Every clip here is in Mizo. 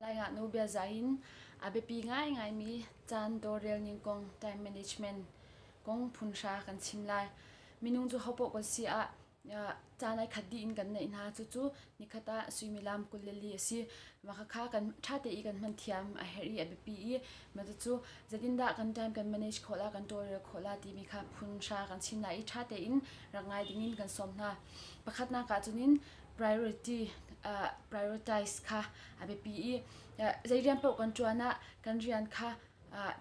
Lai ngaknu biazai in a biapi ngaingaimi caan tawlrel ning kong time management kong phunhra kan chim lai. Minung cu hopoh kan si ah caan ai khat dih in kan neih hna. Cucu nikhat ah suimilam 24 a si. Mah khakha kan ṭha te i kan hman thiam a herh i a biapi i mah cucu zeitindah kan time kan manage khawh la, kan tawlrel khawh la timi kha phunhra kan chim lai i ṭha tein rak ngai dingin kan sawm hna. Pakhatnak ah cunin priority prioritize kha a biapi i zei rian paoh kan ṭuan ah kan rian kha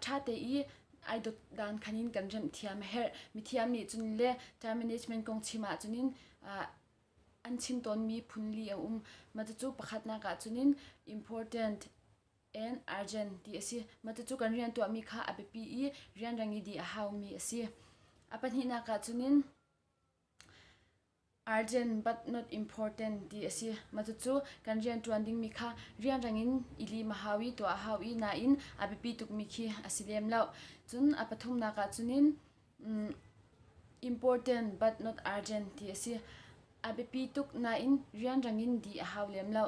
ṭha te i ai dot dan khan in kan remh thiam a herh. Mithiam nih cun le time management kong chim ahcun in an chim tawnmi phunli a um. Mah cucu pakhatnak ah cunin important and urgent ti a si. Mah cucu kan rian tuahmi kha a biapi i rianrang i dih a haumi a si. A pahnihnak ah cunin Urgent but not important ti a si. Mah cucu kan rianṭuan dingmi kha rianrang in i lim a hau i tuah a hau i nain a biapi tukmi khi a si lem lo. Cun a pathumnak ah cunin important but not urgent ti a si. A biapi tuk nain rianrang in dih a hau lem lo.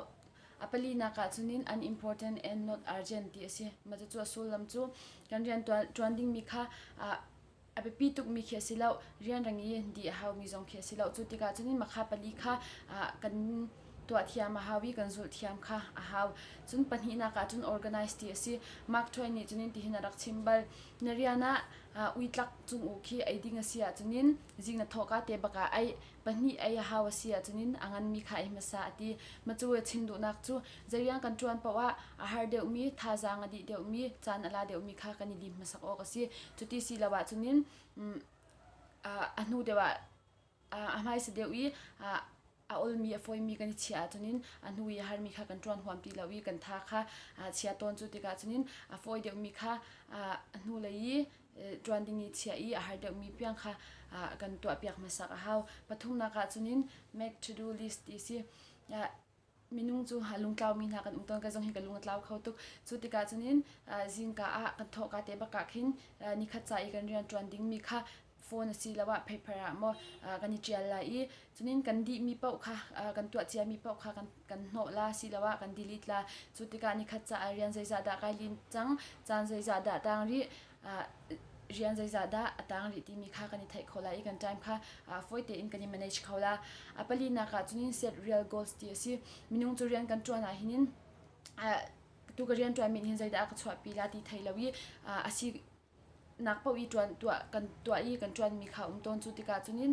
A palinak ah cunin unimportant and not urgent ti a si. Mah cucu a sullam cu kan rian ṭuan dingmi kha a biapi tukmi khi a si lo. Rianrang i dih a haumi zong khi a si lo. Cu tikah cun makha pali kha kan tuah thiam a hau i kan zulh thiam kha a hau. Cun pahnihnak ah cun organize ti a si. Mark Twain nih cun tihin a rak chim bal. Na rian ah uitlak cung u khi ei ding a si ahcun zing na thawhka te bak ah ei pahnih ei a hau a si ahcun a nganmi kha ei hmasa a ti. Macu a chim duhnak cu zei rian kan ṭuan paoh ah a har deuhmi, thazaang a dih deuhmi, caan a la deuhmi kha kan i lim hmasak awk a si. Cuti si lo ahcun a hnu deuh ah a hmaisa deuh i a olmi a fawimi kan i chiah ahcun a hnu i a harmi kha kan ṭuan huam ti lo i kan tha kha chia tawn. Cu tikah cun a fawi deuhmi kha a hnulei i ṭuan ding i chiah i a har deuhmi piang kha kan tuahpiak hmasak a hau. Pathumnak ah cun make to do list ti si. Minung cu lungtlaumi hna kan um tawn. Kei zong hi ka lung a tlau kho tuk. Cu tikah cunin zingka ah kan thawhka te bak ah khin nikhat ca i kan rian ṭuan dingmi kha phone asiloah paper ah maw kan i ṭial lai i cunin kan dihmi paoh kha kan tuah ciami paoh kha kan hnawh la asiloah kan delete la. Cu tikah nikhat caah rian zeizah dah kai lim cang, caan zeizah dah tang rih, rian zeizah dah a tang rih timi kha kan i theih kho lai i kan time kha fawi tein kan i manage kho la. A palinak ah cunin set real goals ti a si. Minung cu rian kan ṭuan ah hinin tu ka rian ṭuanmi hin zeidah a ka chuahpi la ti thei lo i a si nak paoh i ṭuan tuah kan tuah i kan ṭuanmi kha um tawn. Cu tikah cunin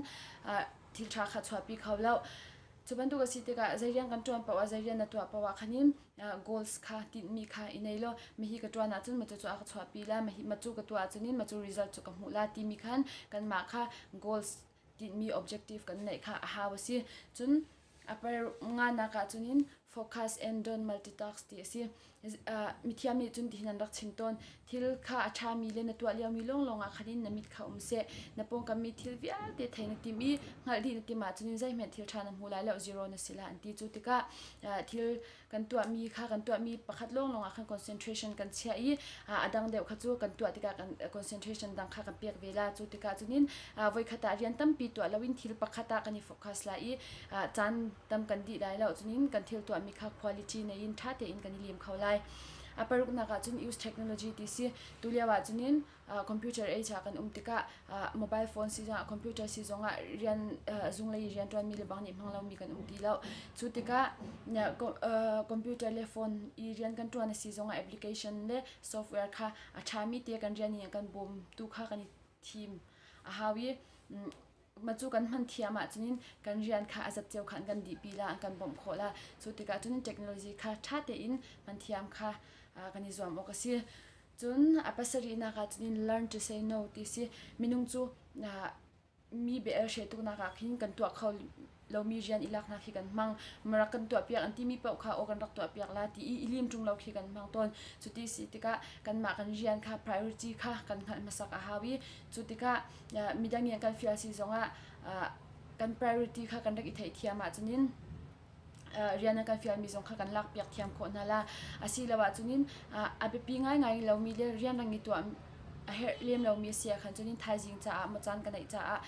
thil ṭha kha chuahpi kho lo. Cu bantuk a si tikah zei rian kan ṭuan paoh ah, zei rian na tuah paoh ah khanin goals kha, tinhmi kha i nei law mihi ka ṭuan ahcun macu cu a ka chuahpi la, macu ka tuah ahcun macu result cu ka hmuh la timi khan kanmah kha goals, tinhmi, objective kan neih kha a hau a si. Cun a nganak ah cunin focus and don't multitask ti a si. Mithiam nih cun tihin an rak chim tawn. Thil kha a ṭhami le na tuah liomi lawnglawng ah khan in na mit kha um seh. Na pawngkam mi thil vialte thei na tim i hngalh dih na tim ahcun zeihmanh thil ṭha na hmu lai lo, zero na si la an ti. Cu tikah thil kan tuahmi kha kan tuahmi pakhat lawnglawng ah khan concentration kan chiah i a dang deuh kha cu kan tuah tikah kan concentration dang kha kan pek ve la. Cu tikah cunin voikhat ah rian tampi tuah loin thil pakhat ah kan i focus lai i caan tam kan dih lai lo. Cunin kan thil tuahmi kha quality nei in ṭha tein kan i lim kho lai. A paruknak ah cun use technology ti si. Tu lio ah cunin computer age ah kan um tikah mobile phone si zongah, computer si zongah rian zunglei i rianṭuanmi le bang nih hmang lomi kan um ti lo. Cu tikah computer le phone i rian kan ṭuan a si zongah application le software kha a ṭhami te kan rian in kan bawmtu kha kan i thim a hau i mah cu kan hman thiam ahcun kan rian kha a zat cio kha an kan dihpi la, an kan bawmh khawh la. Cu tikah cun technology kha ṭha tein hman thiam kha kan i zuam awk a si. Cun a pasarihnak ah cun learn to say no ti si. Minung cu mi bia hre tuknak ah khin kan tuah kho lomi rian i laknak hi kan hmang. Marak kan tuahpiak an timi paoh kha aw kan rak tuahpiak la ti i i lim ṭung lo khi kan hmang tawn. Cuti si tikah kanmah kan rian kha priority kha kan hngalh hmasak a hau i cu tikah midang nih an kan fial si zongah kan priority kha kan rak i theihthiam ahcun rian an kan fialmi zong kha kan lakpiak thiam khawh hna la. Asiloah cunin a biapi ngaingai lomi le rianrang i tuah a herh lem lomi a si ah khan cunin thaizing caah maw caan ka neih caah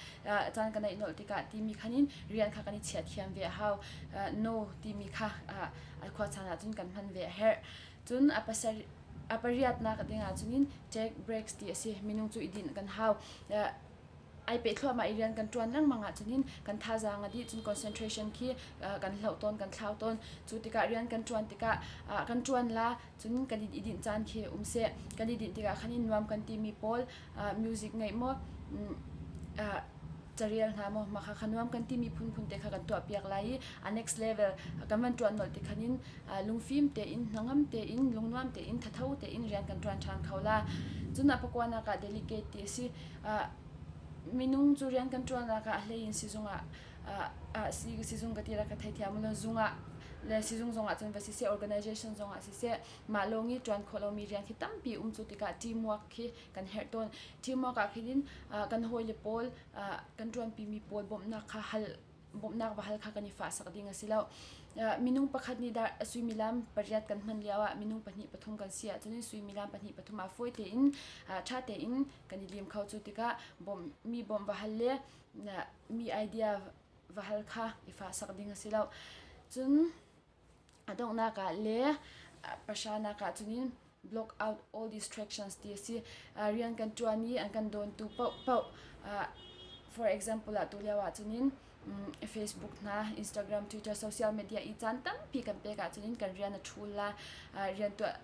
caan ka neih nolh tikah timi khan in rian kha kan i chiah thiam ve a hau. No timi kha a khua caan ah cun kan hman ve a herh. Cun a pasarih a pariatnak ding ahcun take breaks ti a si. Minung cu i dinh kan hau. Ai peh thluahmah i rian kan ṭuan lengmang ahcun kan thazaang a dih cun concentration khi kan hloh tawn kan thlau tawn. Cu tikah rian kan ṭuan tikah kan ṭuan la cun kan i dinh caan khi um seh. Kan i dinh tikah khan in nuam kan timi pawl music ngaih maw carel hna maw mah kha nuam kan timi phunphun te kha kan tuah piak lai i a next level kan van ṭuan nolh ti khan in lungfim tein hnangam tein lungnuam tein thatho tein rian kan ṭuan ṭhan kho la. Cun a pakuanak ah delegate ti a si. Minung cu rian kan ṭuannak ah a hlei in sizung ah sizung ka ti la ka theithiam lo zung ah le sizung zong ah cun va siseh organization zong ah siseh mah lawng i ṭuan khawh lomi rian khi tampi um cu tikah teamwork khi kan herh tawn. Teamwork ah khin in kan hawile pawl kan ṭuanpimi pawl bawmhnak kha hal bawmhnak va hal kha kan i fahsak ding a si lo. Minung pakhat nih dah suimilam pariat kan hman lio ah minung pahnih pathum kan si ahcun suimilam pahnih pathum ah fawi tein ṭha tein kan i lim kho. Cu tikah mi bawmh va hal le mi idea va hal kha i fahsak ding a si lo. Cun A donghnak ah le pahranak ah cun block out all distractions ti a si. Rian kan ṭuan i an kan dawntu paohpaoh for example ah tu lio ah cun Facebook hna, Instagram, Twitter, social media i caan tampi kan pek ahcun kan rian a ṭhul la. Rian tuah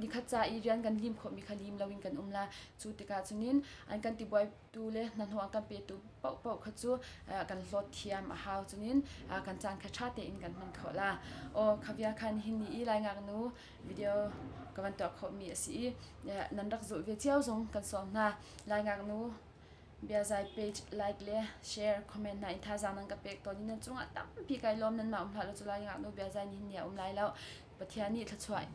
nikhat ca i rian kan lim khawhmi kha lim loin kan um la. Cu tikah cunin an kan tibuaitu le hnahnawh an kan petu paohpaoh kha cu kan hlawt thiam a hau. Cunin kan caan kha ṭha tein kan hman khawh la. Aw kha vial khan hin ni i Lai ngaknu video ka van tuah khawhmi a si i nan rak zulh ve cio zong kan sawm hna. Lai ngaknu biazai page like le share comment hna in thazaang nan ka pek tawn i nan cungah tampi kai lawm. Nanmah um hlah lo cu Lai ngaknu biazai nihin ni a um lai lo. Pathian nih thluachuah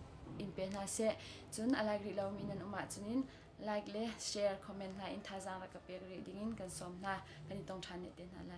in pe hna seh. Cun a like rih lomi nan um ahcun in like le share comment hna in thazaang rak ka pek rih dingin kan sawm hna. Kan i tong ṭhan ne te hna la.